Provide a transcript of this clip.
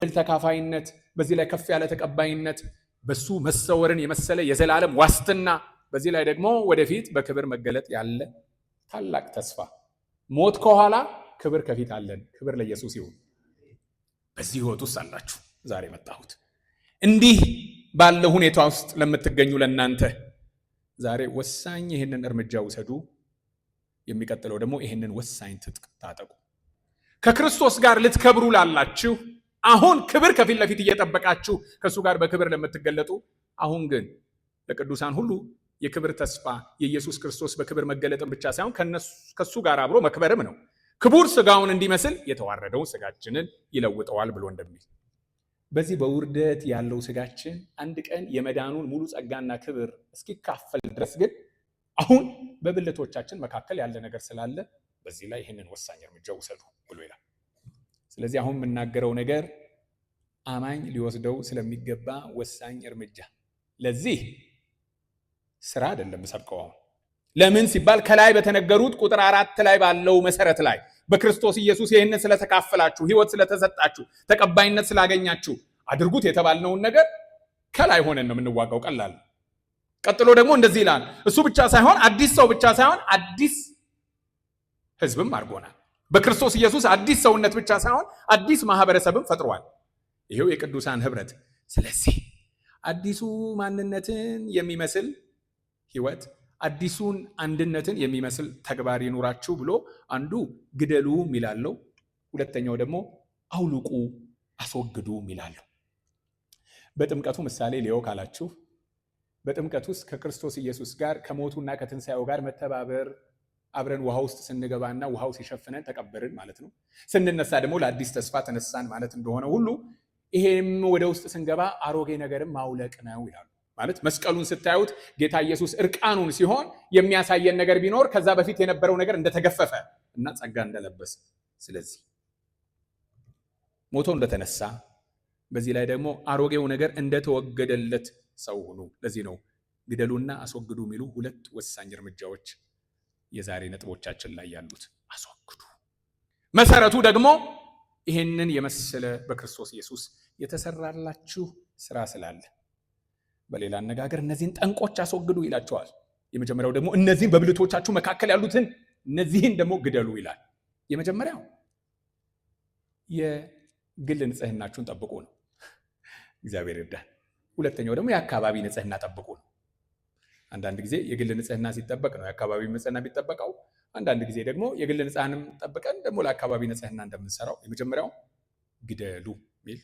ተካፋይነት፣ በዚህ ላይ ከፍ ያለ ተቀባይነት፣ በሱ መሰወርን የመሰለ የዘላለም ዋስትና፣ በዚህ ላይ ደግሞ ወደፊት በክብር መገለጥ ያለ ታላቅ ተስፋ፣ ሞት ከኋላ ክብር ከፊት አለን። ክብር ለኢየሱስ ይሁን። በዚህ ህይወት ውስጥ አላችሁ ዛሬ መጣሁት። እንዲህ ባለ ሁኔታ ውስጥ ለምትገኙ ለእናንተ ዛሬ ወሳኝ ይህንን እርምጃ ውሰዱ። የሚቀጥለው ደግሞ ይህንን ወሳኝ ትጥቅ ታጠቁ። ከክርስቶስ ጋር ልትከብሩ ላላችሁ፣ አሁን ክብር ከፊት ለፊት እየጠበቃችሁ ከእሱ ጋር በክብር ለምትገለጡ፣ አሁን ግን ለቅዱሳን ሁሉ የክብር ተስፋ የኢየሱስ ክርስቶስ በክብር መገለጥን ብቻ ሳይሆን ከእሱ ጋር አብሮ መክበርም ነው። ክቡር ስጋውን እንዲመስል የተዋረደውን ስጋችንን ይለውጠዋል ብሎ እንደሚል፣ በዚህ በውርደት ያለው ስጋችን አንድ ቀን የመዳኑን ሙሉ ጸጋና ክብር እስኪካፈል ድረስ ግን አሁን በብልቶቻችን መካከል ያለ ነገር ስላለ በዚህ ላይ ይህንን ወሳኝ እርምጃ ውሰዱ ብሎ ይላል። ስለዚህ አሁን የምናገረው ነገር አማኝ ሊወስደው ስለሚገባ ወሳኝ እርምጃ፣ ለዚህ ስራ አይደለም ሰብከው። አሁን ለምን ሲባል ከላይ በተነገሩት ቁጥር 4 ላይ ባለው መሰረት ላይ በክርስቶስ ኢየሱስ ይህንን ስለተካፈላችሁ፣ ሕይወት ስለተሰጣችሁ፣ ተቀባይነት ስላገኛችሁ አድርጉት የተባልነውን ነገር ከላይ ሆነን ነው የምንዋጋው። ቀላል። ቀጥሎ ደግሞ እንደዚህ ይላል። እሱ ብቻ ሳይሆን፣ አዲስ ሰው ብቻ ሳይሆን አዲስ ሕዝብም አድርጎናል። በክርስቶስ ኢየሱስ አዲስ ሰውነት ብቻ ሳይሆን አዲስ ማህበረሰብም ፈጥሯል። ይሄው የቅዱሳን ህብረት። ስለዚህ አዲሱ ማንነትን የሚመስል ህይወት፣ አዲሱን አንድነትን የሚመስል ተግባር ይኑራችሁ ብሎ አንዱ ግደሉ ሚላለው፣ ሁለተኛው ደግሞ አውልቁ አስወግዱ ሚላለው። በጥምቀቱ ምሳሌ ሊዮ ካላችሁ፣ በጥምቀት ውስጥ ከክርስቶስ ኢየሱስ ጋር ከሞቱና ከትንሣኤው ጋር መተባበር፣ አብረን ውሃ ውስጥ ስንገባና ውሃው ሲሸፍነን ተቀበርን ማለት ነው። ስንነሳ ደግሞ ለአዲስ ተስፋ ተነሳን ማለት እንደሆነ ሁሉ ይሄም ወደ ውስጥ ስንገባ አሮጌ ነገርም ማውለቅ ነው ይላሉ። ማለት መስቀሉን ስታዩት ጌታ ኢየሱስ እርቃኑን ሲሆን የሚያሳየን ነገር ቢኖር ከዛ በፊት የነበረው ነገር እንደተገፈፈ እና ጸጋ እንደለበሰ፣ ስለዚህ ሞቶ እንደተነሳ፣ በዚህ ላይ ደግሞ አሮጌው ነገር እንደተወገደለት ሰው ሁኑ። ለዚህ ነው ግደሉና አስወግዱ የሚሉ ሁለት ወሳኝ እርምጃዎች የዛሬ ነጥቦቻችን ላይ ያሉት። አስወግዱ። መሰረቱ ደግሞ ይሄንን የመሰለ በክርስቶስ ኢየሱስ የተሰራላችሁ ስራ ስላለ፣ በሌላ አነጋገር እነዚህን ጠንቆች አስወግዱ ይላቸዋል። የመጀመሪያው ደግሞ እነዚህን በብልቶቻችሁ መካከል ያሉትን እነዚህን ደግሞ ግደሉ ይላል። የመጀመሪያው የግል ንጽህናችሁን ጠብቁ ነው። እግዚአብሔር ይርዳን። ሁለተኛው ደግሞ የአካባቢ ንጽህና ጠብቁ ነው። አንዳንድ ጊዜ የግል ንጽህና ሲጠበቅ ነው የአካባቢ ንጽህና የሚጠበቀው። አንዳንድ ጊዜ ደግሞ የግል ንጽህናንም ጠብቀን ደግሞ ለአካባቢ ንጽህና እንደምንሰራው። የመጀመሪያው ግደሉ ሚል